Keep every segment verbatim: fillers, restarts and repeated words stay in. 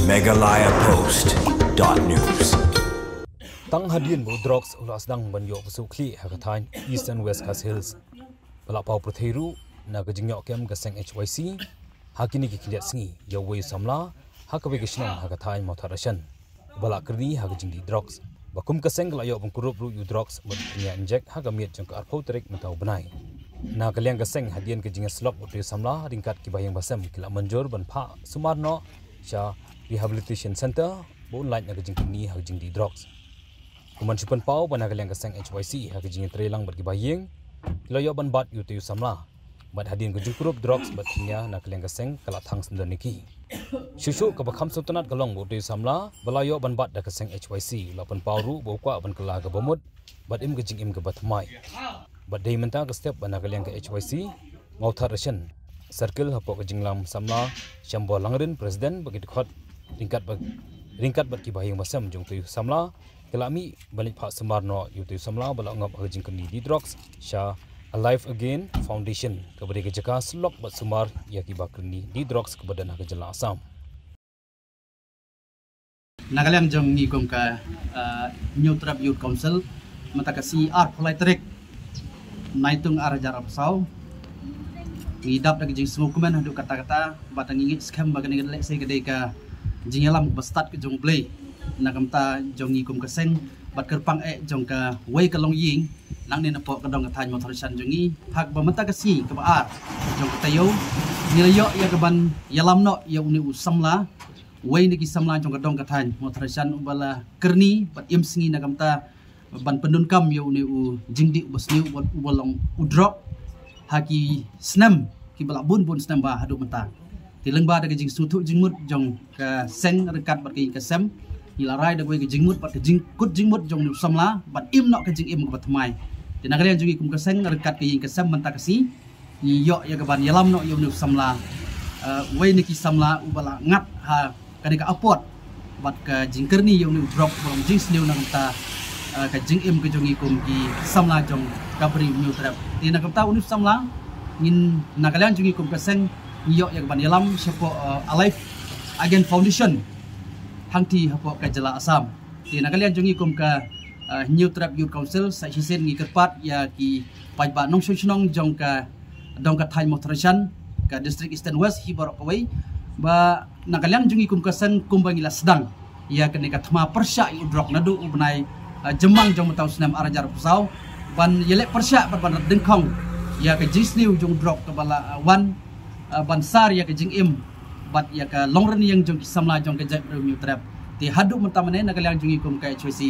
Meghalaya Post dot news. Tang hadien ba u drugs u la sdang ban ïoh ba suk khlieh ha ka thaiñ East and West Khasi Hills, ba la paw pyrthei ruh na ka jingïoh kem ka seng H Y C ha kine ki khyndiat sngi ïa uwei u samla ha kawei ka shnong ha ka thaiñ Mawthadraishan, ba la kyrni ha ka jingdih drugs, ba kum ka seng ka la ïoh ban kurup ruh ïa u drugs bad kynja injek ha ka miet jong ka arphew tarik mynta u bnai. Na ka liang ka seng, hadien ka jingïasyllok bad u samla, ryngkat ki bahaïing bahasem ki la mynjur ban phah sumar noh sha rehabilitation center ba un lait na ka jingkyrni ha ka jingdih drugs. Kumban shu pynpaw ba na ka liang ka seng H Y C ha ka jingïatreilang bad ki bahaïing, ki la ïoh ban bat ïa u samla. Bad hadien ka jingkurup drugs bad kynja, na ka liang ka seng ka la thang syndon ïa ki. Shuh shuh kaba kham sngewtynnat ka long ba u samla ba la ïoh ban bat da ka seng H Y C u la pynpaw ruh ba u kwah ban kylla kaba mut bad im ka jingim kaba thymmai. Bad dei mynta ka step ba na ka liang ka H Y C Mawthadraishan Circle, hapoh ka jingïalam samla Shambor Langrin, President, bad ki dkhot, ryngkat bad, ryngkat bad ki bahaïing bahasem jong u samla, ki la mih ban leit phah sumar noh ïa u samla ba la ngop ha ka jingkyrni dih drugs sha Alive Again Foundation, kaba dei ka jaka syllok bad sumar ïa kiba kyrni dih drugs kiba don ha ka jylla Assam. Na ka liang jong ngi kum ka, uh, Hynñiewtrep Youth Council, mynta ka sngi arphew lai tarik Naitung ar hajar arphew saw, ngi dap da ka jingsngewkmen haduh katta katta, bad ngi ngeit skhem ba kane ka lehse ka dei ka jingïalam ba stad ka jong U Blei na ka bynta jong ngi kum ka seng, bad kyrpang eh jong kawei ka longïing nangne napoh ka dong ka thaiñ Mawthadraishan jong ngi, ha kaba mynta ka sngi kaba ar jong ka taïew, ngi la ïoh ïa ka ban ïalam noh ïa une u samla, uwei na ki samla jong ka dong ka thaiñ Mawthadraishan, uba la kyrni bad im sngi na ka bynta ban pyndonkam ïa une u jingdih uba sniew, uba, uba long u drok ha ki snem kiba la bun bun snem ba haduh mynta. Te lyngba da ka jingsngewthuh jingmut jong ka seng ryngkat bad ka ïing ka sem, ngi la rai da kawei ka jingmut bad ka jingkut jingmut jong une u samla ban im noh ka jingim kaba thymmai. Te na ka liang jong ngi kum ka seng ryngkat ka ïing ka sem, mynta ka sngi ngi ïoh ïa ka ban ïalam noh ïa une u samla, uh, uwei na ki samla uba la ngat ha kane ka apot bad ka jingkyrni ïa une u drok ba long jingsniew na ka bynta, uh, ka jingim ka jong ngi kum ki samla jong ka Bri u Hynñiewtrep. Te na ka bynta une u samla, ngin na ka liang jong ngi kum ka seng ngi ïoh ïa ka ban ïalam shapoh, uh, Alive Again Foundation hangtei hapoh ka jylla Assam. Te na ka liang jong ngi kum ka, uh, Hynñiewtrep Youth Council, sa shisien ngi kyrpad ïa ki paidbah nongshong shnong jong ka dong ka thaiñ Mawthadraishan, ka district Eastern West hi baroh kawei, ba na ka liang jong ngi kum ka seng kumba ngi la sdang ïa kane ka thma pyrshah ïa u drok naduh u bnai, uh, Jymmang jong mynta u snem ar hajar arphew saw, ban ïaleh pyrshah bad ban rat dyngkhong ïa ka jingsniew jong u drok kaba la, uh, wan, uh, ban sar ïa ka jingim bad ïa ka longrynïeng jong ki samla jong ka jaitbynriew Hynñiewtrep. Te haduh mynta mynne na ka liang jong ngi kum ka H Y C,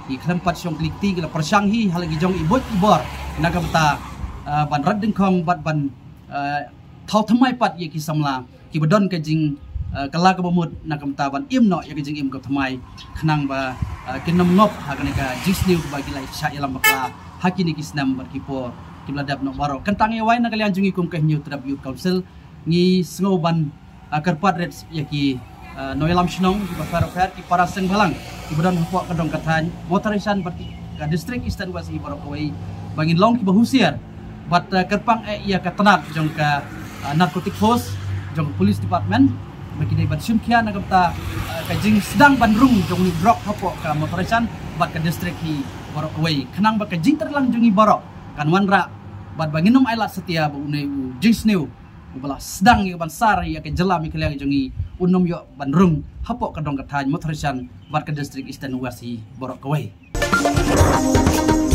ngi khlem pat shong kli kti, ngi la pyrshang hi ha la ki jong i buit i bor na ka bynta, uh, ban rat dyngkhong bad ban, uh, thaw thymmai pat ïa ki samla kiba don ka jing, uh, kylla kaba mut na ka bynta ban im noh ïa ka jingim kaba thymmai, khnang ba, uh, kin ym ngop ha kane ka jingsniew ba ki la shah ïalam bakla ha kine ki snem bad ki por kiba la dep noh baroh. Kyntang ïa wai, na ka liang jong ngi kum ka Hynñiewtrep Youth Council ngi sngew ban, uh, kyrpad rit ïa ki, uh, nongïalam shnong kiba pher pher, ki para seng bhalang kiba don hapoh ka dong ka thaiñ Mawthadraishan bad ki, ka district Eastern West hi baroh kawei, ba ngin long kiba husiar bad, uh, kyrpang eh ïa ka tnat jong ka, uh, narcotic force jong ka police department, ba ki dei ban shim khia na ka bynta, uh, ka jingsdang ban rung jong une u drok hapoh ka Mawthadraishan bad ka district hi baroh kawei, khnang ba ka jingtreilang jong ngi baroh kan wanrah bad ba ngin ym ailad satia ba une u jingsniew uba la sdang ïa ka ban sar ïa ka jylla Meghalaya jong ngi un ym ïoh ban rung hapoh ka dong ka thaiñ Mawthadraishan bad ka district Eastern West hi baroh kawei.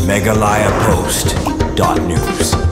Meghalaya Post dot news.